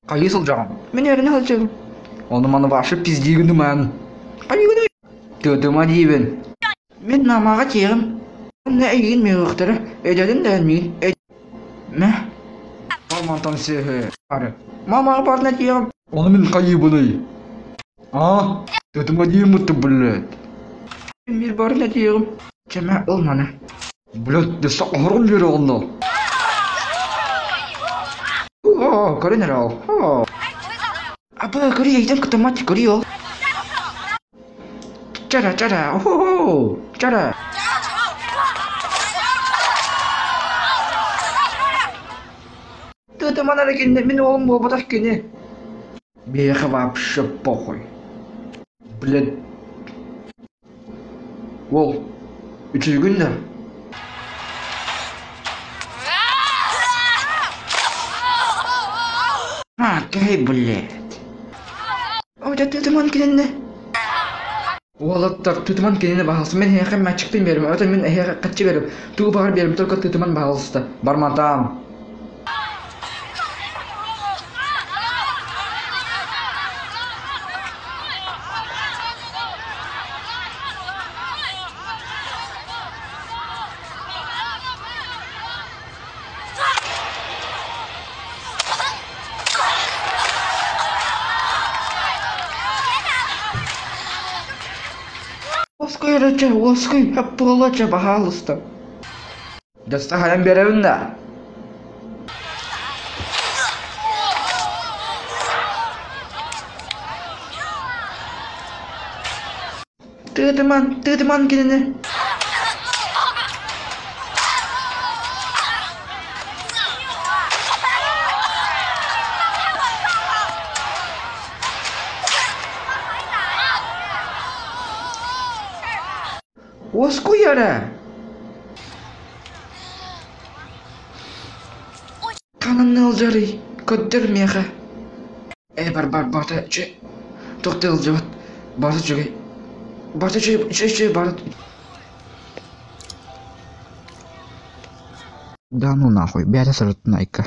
Хайыы сылдьаҕын? Мин үөрэнэ сылдьабын. Ону-маны вообще пиздиигин ымаан. Хайыыгыный? Тыатыма диибин. Мин маамаҕа тиэҕим. Онно эйигин мөҕүөхтэрэ. Өйдөөтүн да миигин Мэ. Мантан сүөһү. Ары. Маамаҕа барна тиэҕим. Ону мин хайыыбыный? А? Тыатыма диэммит блядь. Мин барна тиэҕим. Чэмэ ыл маны. Блядь, дөссө оһорун биэрэ онно. Оо, көрөн эрэ ол. Апа, көрүй, өйдөн кытамат, көрүй ол. Чара, чара, о чара. Тытыман эрэ кинини, мин уолум буолбатах кини. Миэхэ вообще похуй. Блядь. Уол, үчүгүн да? А, кэй, блядь. О, дьэ, тытыман кинини. Уолаттар, тытыман кинини баһалса. Мин эһиэхэ мячиктын биэрим, это мин эһиэхэ хаччы биэрим. Тугу баҕар биэрим, только тытыман баһалыста. Барматаам. Уоскуй эрэ чэ, уоскуй, буола чэ, баһаалыста. Дастаһайан биэрэбин да? Тыытыман, тыытыман кинини! Уоскуй эрэ! Ханан ыалдьарый? Көрдөр миэхэ. Ээ бар бар барыта үчүгэй. Туох да ыалдьыбат. Барыта үчүгэй. Барыта үчүгэй үчүгэй үчүгэй барыта Да ну нахуй, бэйэтэ сырыттын айка.